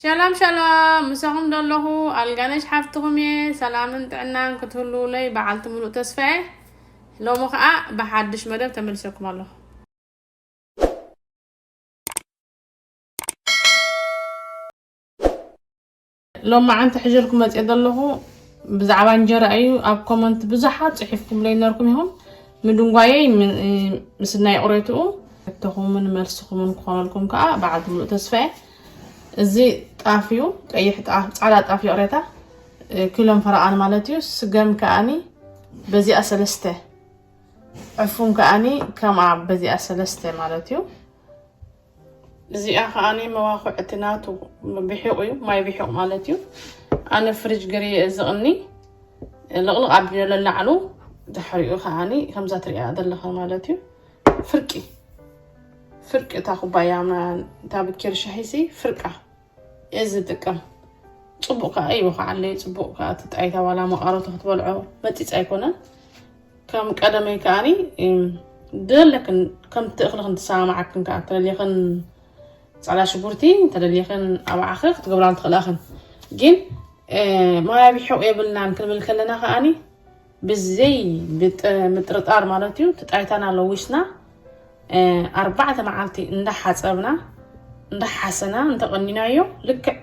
ሸላም ሸላም፣ ምሳኹም ደለኹ ኣልጋነሽ ሓፍትኹም እየ። ሰላምን ጥዕናን ክትህልውለይ በዓልቲ ሙሉእ ተስፋ እየ። ሎሚ ኸኣ ብሓድሽ መደብ ተመልሰኩም ኣለኹ። ሎማዓንቲ ሕጀልኩም መፅየ ዘለኹ ብዛዕባ እንጀራ እዩ። ኣብ ኮመንት ብዙሓት ፅሒፍኩምለይ ነርኩም ኢኹም። ምድንጓየይ ም- ምስናይ ቁሬትኡ ሕቶኹምን መልስኹምን ክኾነልኩም ከዓ በዓልቲ ሙሉእ ተስፋ እየ። እዚ ጣፍ እዩ፣ ቀይሕ ጣፍ፣ ፃዕዳ ጣፍ ይቕሬታ፣ ኪሎን ፈረቓን ማለት እዩ። ስገም ከኣኒ በዚኣ ሰለስተ፣ ዕፉን ከኣኒ ከምኣ በዚኣ ሰለስተ ማለት እዩ። እዚኣ ከኣኒ መዋኹዕቲ ናቱ ብሒቑ እዩ፣ ማይ ብሒቑ ማለት እዩ። ኣነ ፍሪጅ ገርየ እዚ ቅኒ ልቕልቕ ኣቢለ ለላዕሉ፣ ድሕሪኡ ከኣኒ ከምዛ ትሪኣ ዘለኸ ማለት እዩ። ፍርቂ ፍርቂ እታ ኩባያ ምና-፣ እታ ብኪር ሻሂሲ ፍርቃ እየ ዝጥቀም። ጽቡቕ ከኣ ይወኸዓለይ፣ ጽቡቕ ከኣ እቲ ጣይታ ዋላ መቓረቱ ክትበልዖ መጺጽ ኣይኮነን። ከም ቀደመይ ከኣኒ፣ እም፣ ደለክን ከምቲ እኽልኽን ትሰማማዓክን ከኣ ተደሊኽን ጻዕዳ ሽጉርቲ ተደሊኽን ኣባዓኸ ክትገብራን ትኽእላኽን። ግን፣ እ፣ ማይ ቢሑቕ የብልናን ክንብል ከለና ከኣኒ ብዘይ ብጥ-፣ ምጥርጣር ማለት እዩ፣ እቲ ጣይታና ለዊስና፣ እ፣ ኣርባዕተ መዓልቲ እንዳሓጸብና፣ እንዳሓሰና፣ እንተቐኒናዮ ልክዕ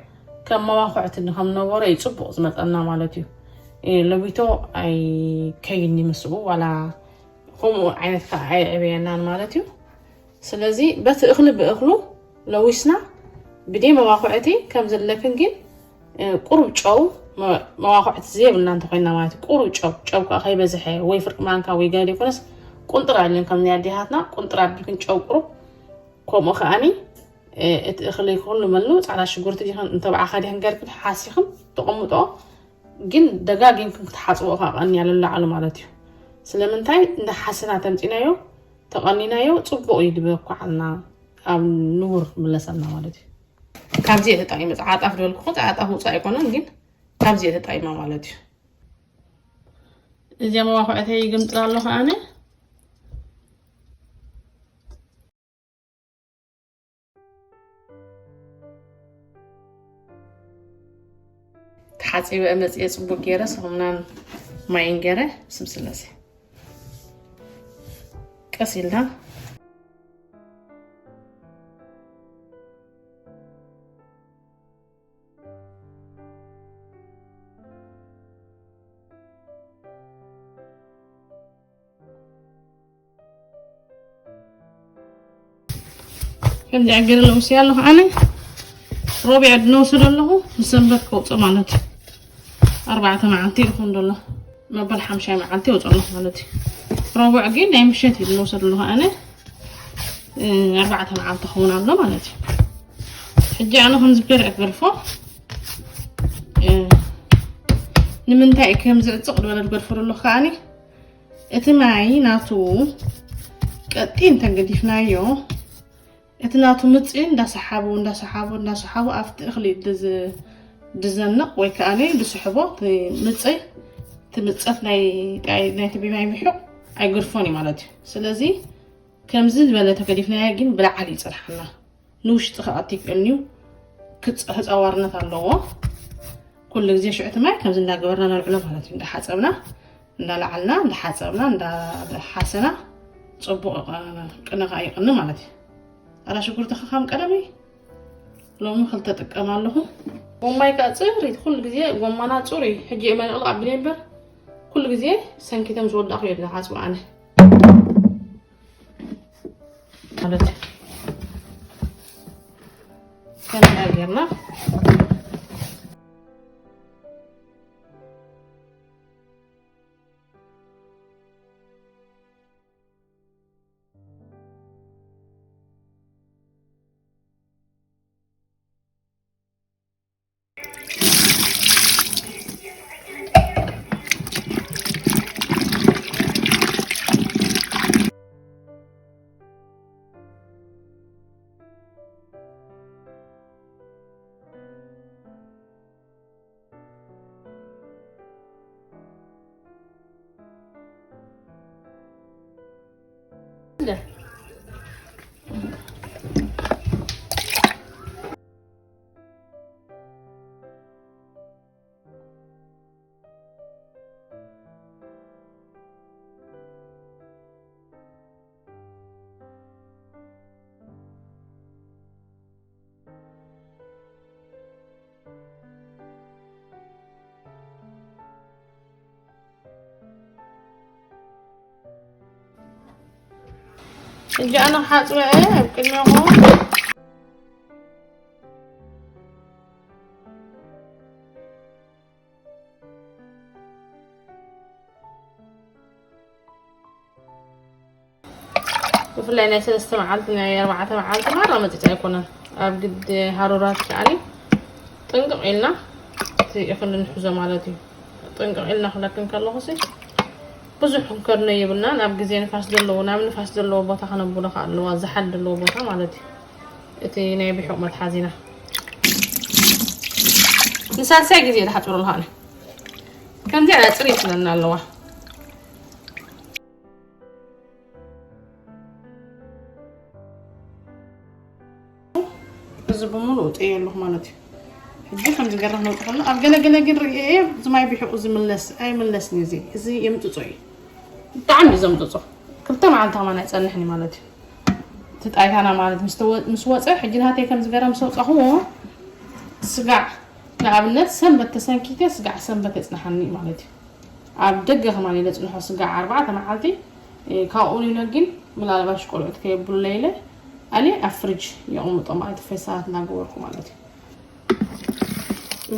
ከም መዋኹዕቲ ከም ነበሮ እዩ ጽቡቕ ዝመጸና ማለት እዩ። እ፣ ለዊቶ ኣይከይኒ ምስኡ ዋላ ከምኡ ዓይነት ከኣ ኣይዕበየናን ማለት እዩ። ስለዚ በቲ እኽሊ ብእኽሉ ለዊስና ብደይ መዋኹዕቲ ከም ዘለክን ግን፣ እ፣ ቁሩብ ጨው መ-፣ መዋኹዕቲ ዘየብልና እንተኾይንና ማለት እዩ። ቁሩብ ጨው፣ ጨው ከኣ ከይበዝሐ ወይ ፍርቂ ማንካ ወይ ገለ ዘይኮነስ ቁንጥር ኣለን ከም ናይ ኣዴታትና ቁንጥር ኣቢልክን ጨው ቁሩብ። ከምኡ ከኣኒ፣ እ፣ እቲ እኽሊ ኩሉ መሉ ጻዕዳ ሽጉርቲ ዲኽን እንተብዓኻ ዲኽን ገርክን ሓሲኽን ተቐምጦ፣ ግን ደጋጊምክን ክትሓጽቦ ከኣ ቀንያ ለላዕሉ ማለት እዩ። ስለምንታይ እንዳ ሓሰና ተምጺናዮ ተቐኒናዮ ጽቡቕ እዩ ድበኳዓልና ኣብ ንቡር ክምለሰልና ማለት እዩ። ካብዚ እየ ተጠቒመ። ጻዕጣፍ ዝበልኩኹ ጻዕጣፍ ውጻእ ኣይኮነን፣ ግን ካብዚ እየ ተጠቒማ ማለት እዩ። እዚኣ መዋኹዕተይ ይግምጥላ ኣለኹ ኣነ። ተሓጺበ መጽየ ጽቡቅ ገይረ ሰሙናን ማይን ገይረ ስም ስለዚ ቀስ ኢልና ከምዚ ኣገረ ለውሲ ኣለኹ ኣነ ሮቢዕ ድነውስድ ኣለኹ ንሰንበት ከውፅእ ማለት እዩ። ኣርባዕተ መዓልቲ ይኹን ደሎ መበል ሓምሻይ መዓልቲ ይወፅእ ኣለኹ ማለት እዩ። ሮቡዕ ግን ናይ ምሸት እዩ ድነውስድ ኣለኹ ኣነ ኣርባዕተ መዓልቲ ክኸውን ኣሎ ማለት እዩ። ሕጂ ኣነ ከምዚ ገይረ እገርፎ ንምንታይ ከም ዝዕፅቕ ዝበለ ትገርፎ ኣለኹ ከኣኒ እቲ ማይ ናቱ ቀጢን ተገዲፍናዮ እቲ ናቱ ምፅኢ እንዳሰሓቡ እንዳሰሓቡ እንዳሰሓቡ ኣብቲ እኽሊ ድዝ- ድዘንቕ ወይ ከዓ ድስሕቦ እቲ ምፅእ እቲ ምፀት ናይ ናይ- ናይቲ ብማይ ምሕቕ ኣይገድፎን እዩ ማለት እዩ። ስለዚ ከምዚ ዝበለ ተገዲፍናዮ ግን ብላዕሊ ይፀንሓና ንውሽጢ ክኣቲ ይክእልንዩ ክፀዋርነት ኣለዎ። ኩሉ ግዜ ሽዑ እቲ ማይ ከምዚ እንዳገበርና ነልዕሎ ማለት እዩ። እንዳሓፀብና እንዳለዓልና እንዳሓፀብና እንዳሓሰና ፅቡቕ ቅነ ከዓ ይቕኒ ማለት እዩ። ፃዕዳ ሽጉርቲ ከዓ ከም ቀደመይ ሎሚ ክልተ ጥቀም ኣለኹ። ጎማይ ከዓ ፅርይ ኩሉ ግዜ ጎማና ፅሩይ ሕጂ እየ መልቕልቕ ኣቢለ እምበር ኩሉ ግዜ ሰንኪተም ዝወዳእኹ እየ ዝሓፅቦ ኣነ። ማለት ከምዚ ጌርና ሕጂ ኣነ ክሓፅበ እየ ኣብ ቅድሚኹም። ብፍላይ ናይ ሰለስተ መዓልቲ ናይ ኣርባዕተ መዓልቲ ማራ መፂፅ ኣይኮነን። ኣብ ግዲ ሃሩራት ከዓኒ ጥንቅቕ ኢልና እቲ እኽሊ ንሕዞ ማለት እዩ። ጥንቅቕ ኢልና ክለክን ከለኹ ሲ ብዙሕ ክንከድኖ የብልናን። ኣብ ግዜ ንፋስ ዘለዎ ናብ ንፋስ ዘለዎ ቦታ ከነብሎ ከ ኣለዋ ዝሓል ዘለዎ ቦታ ማለት እዩ። እቲ ናይ ብሑቕ መትሓዚና ንሳልሳይ ግዜ ዝሓፅሩ ኣለኻ ከምዚኣ ፅሪ ትለና ኣለዋ። እዚ ብምሉኡ ጥየ ኣለኹ ማለት እዩ። ሕጂ ከምዚ ገራ ክነውፅእ ከሎ ኣብ ገለገለ ግን ርእየ እዚ ማይ ብሕቁ ዝምለስ ኣይምለስን እዩ። እዚ እዚ የምፅፆ እዩ። ብጣዕሚ እዩ ዘምፅፆ። ክልተ መዓልቲ ከማን ኣይፀንሕን እዩ ማለት እዩ። እቲ ጣይታና ማለት ምስ ተወ- ምስ ወፀ ሕጂ ናተይ ከምዚ ገራ ምስ ኣውፃኹዎ ስጋዕ ንኣብነት ሰንበት ተሰንኪተ ስጋዕ ሰንበት የፅንሓኒ ማለት እዩ። ኣብ ደገ ከማን ኢለ ጽንሖ ስጋዕ ኣርባዕተ መዓልቲ። ካብኡ ንለ ግን ምናልባሽ ቆልዑት ከየብሉለይ ኢለ ኣሊ ኣብ ፍሪጅ የቕምጦ ማለት ፈሳት እናገበርኩ ማለት እዩ።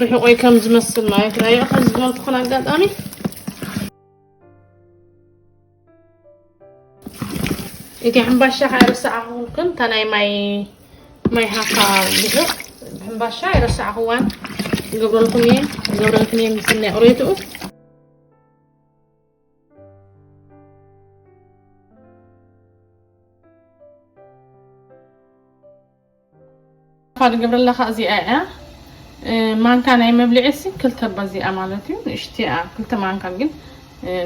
ብሕቆይ ከም ዝመስል ማለት እዩ። ኣየኸ ዝበልኩኹን ኣጋጣሚ እቲ ሕምባሻ ከኣ ረሳዕኹልክን እታ ናይ ማይ ማይ ሃፋ ብሕቕ ሕምባሻ ኣይረሳዕኹዋን። ገብረልኩም እየ ገብረልክን እየ ምስናይ ቅሬትኡ ፋድ ገብረላ ከኣ እዚኣ እያ። ማንካ ናይ መብልዒ ሲ ክልተ በዚኣ ማለት እዩ። ንእሽቲኣ ክልተ ማንካ ግን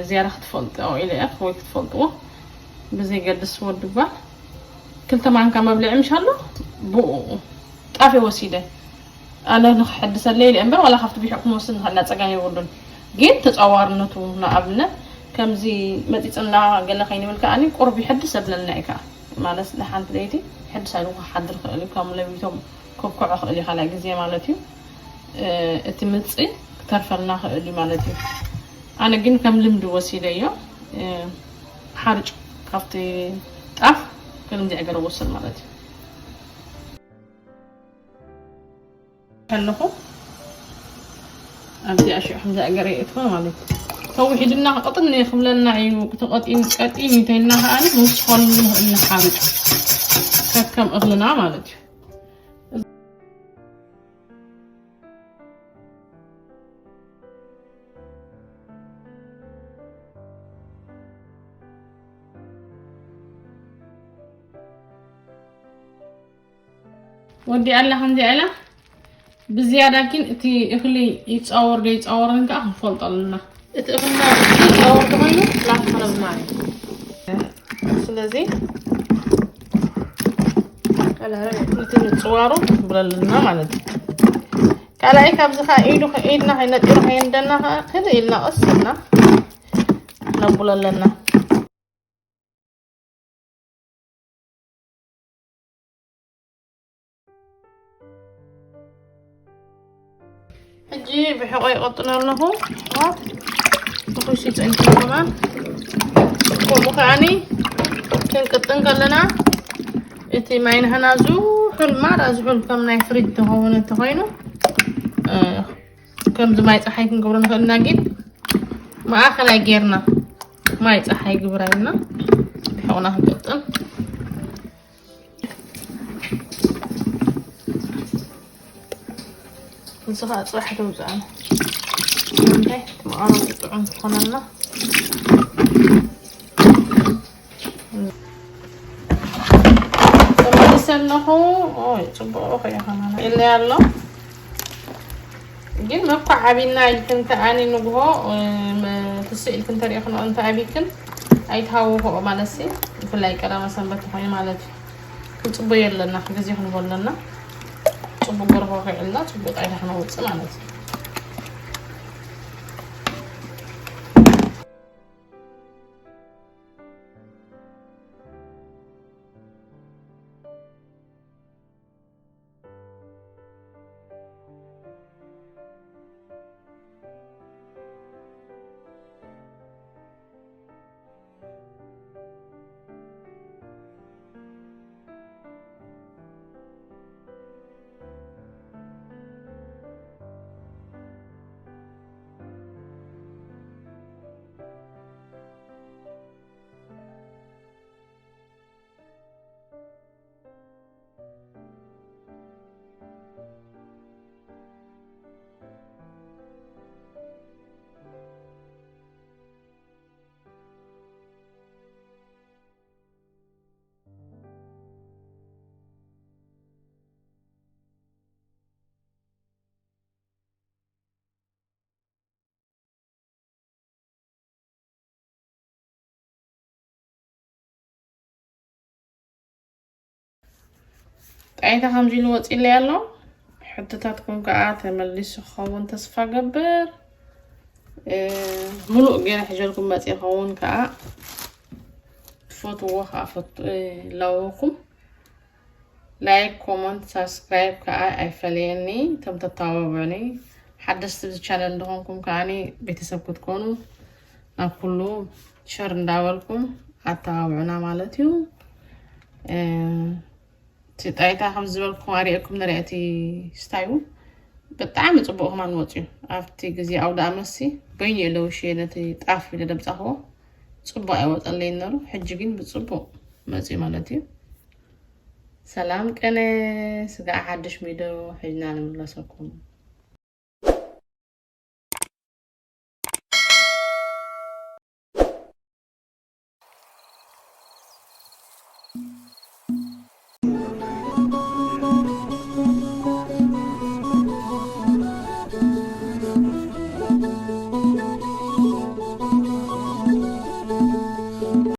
ዝያዳ ክትፈልጥኦ ኢለ እያ ወይ ክትፈልጥዎ ብዘይገድስ ወዲ ጓል ክልተ ማንካ መብልዒ ምሽ ኣሎ። ብኡ ጣፍ ወሲደ ኣነ ንክሕድሰለይ ኢለ እምበር ዋላ ካብቲ ቢሑ ክንወስድ ንኽእል ኢና፣ ጸገም የብሉን። ግን ተጻዋርነቱ ንኣብነት ከምዚ መጺጽና ገለ ከይንብል ከኣ ቁሩብ ይሕድስ ኣብለና እዩ ከኣ ማለት ንሓንቲ ለይቲ ሕድስ ኣሉ ክሓድር ክእል እዩ ከም ለቢቶም ክኩዖ ክእል እዩ ካልኣይ ግዜ ማለት እዩ። እቲ ምጽ ክተርፈልና ክእል እዩ ማለት እዩ። ኣነ ግን ከም ልምዲ ወሲደዮ ሓርጭ ካብቲ ጣፍ ከምዚ ዕገረ ወስድ ማለት እዩ። ከለኹ ኣብዚኣ ሽዑ ከምዚኣ ገረ የእትዋ ማለት እዩ። ተውሒድና ክቕጥን ክብለና እዩ። ክተቐጢን ቀጢን እንተይልና ከኣ ንውስኸሉ ንኽእል ንሓርጭ ከከም እኽልና ማለት እዩ። ወዲ ኣላ ከምዚ ኣላ ብዝያዳ ግን እቲ እኽሊ ይፃወር ዶ ይፃወርን ከዓ ክንፈልጦ ኣለና። እቲ እኽልና ይፃወር ተኮይኑ ላፍ ክነብና እዩ። ስለዚ እቲ ምፅዋሩ ብለልና ማለት እዩ። ካልኣይ ካብዚ ከዓ ኢዱ ኢድና ከይነጢሩ ከየንደና ከዓ ክልእ ኢልና ቀስ ኢልና ነቡሎ ኣለና። ሕጂ ብሕቆ ይቐጥነ ኣለኹ። ብኩሲ ጸኒሑ ከማን ከምኡ ከዓኒ ክንቅጥን ከለና እቲ ማይ ናህና ዝሑል ማራ ዝሑል ከም ናይ ፍሪጅ ተኸውን እንተኾይኑ ከምዚ ማይ ፀሓይ ክንገብሮ ንኽእልና ግን ማእኸላይ ጌርና ማይ ፀሓይ ግብራ ኢልና ብሕቑና ክንቅጥን ንስኻ ፅራሕ ተውፅኣና እንታይ መቐረቱ ጥዑም ዝኾነና ተመሊሰ ኣለኹ። ኦይ ፅቡቅ ከይኾነ ኢለ ኣሎ። ግን መኳ ዓቢና ኢልክን ተኣኒ ንግሆ ትስእ ኢልክን ተሪእክን እንተ ኣቢክን ኣይትሃውኽኦ ማለት ሲ ብፍላይ ቀዳመ ሰንበት ተኾይኑ ማለት እዩ። ክንፅበዮ ኣለና ግዜ ክንቦ ኣለና። ፅቡቅ ጎርሆ ከይዕልና ፅቡቅ ጣይታ ክነውፅእ ማለት እዩ። ጣይታ ከምዚ ኢሉ ወፂለይ ኣሎ። ሕቶታትኩም ከዓ ተመሊሱ ክኸውን ተስፋ ገብር። እ፣ ሙሉእ ገይረ ሕጀልኩም መፂ ይኸውን ከዓ ትፈትዎ ከዓ ፈት ኣለውኩም። ላይክ፣ ኮመንት፣ ሳብስክራይብ ከዓ ኣይፈለየኒ። እቶም ተተባብዑኒ ሓደስቲ ብዚ ቻነል እንደኾንኩም ከዓኒ ቤተሰብ ክትኮኑ ናብ ኩሉ ሸር እንዳበልኩም ኣተባብዑና ማለት እዩ። እ፣ እቲ ጣይታ ከም ዝበልኩም ኣሪእኩም ንሪኦ እቲ ስታዩ ብጣዕሚ ፅቡቅ ከማን ወፅዩ። ኣብቲ ግዜ ኣውደ ኣመሲ በይኑ የለውሽ ነቲ ጣፍ ኢለ ደምፃኽዎ ፅቡቅ ኣይወፀለይ ነሩ። ሕጂ ግን ብፅቡቅ መፅዩ ማለት እዩ። ሰላም ቅነ ስጋዕ ሓድሽ ሚዶ ሒዝና ንምለሰኩም።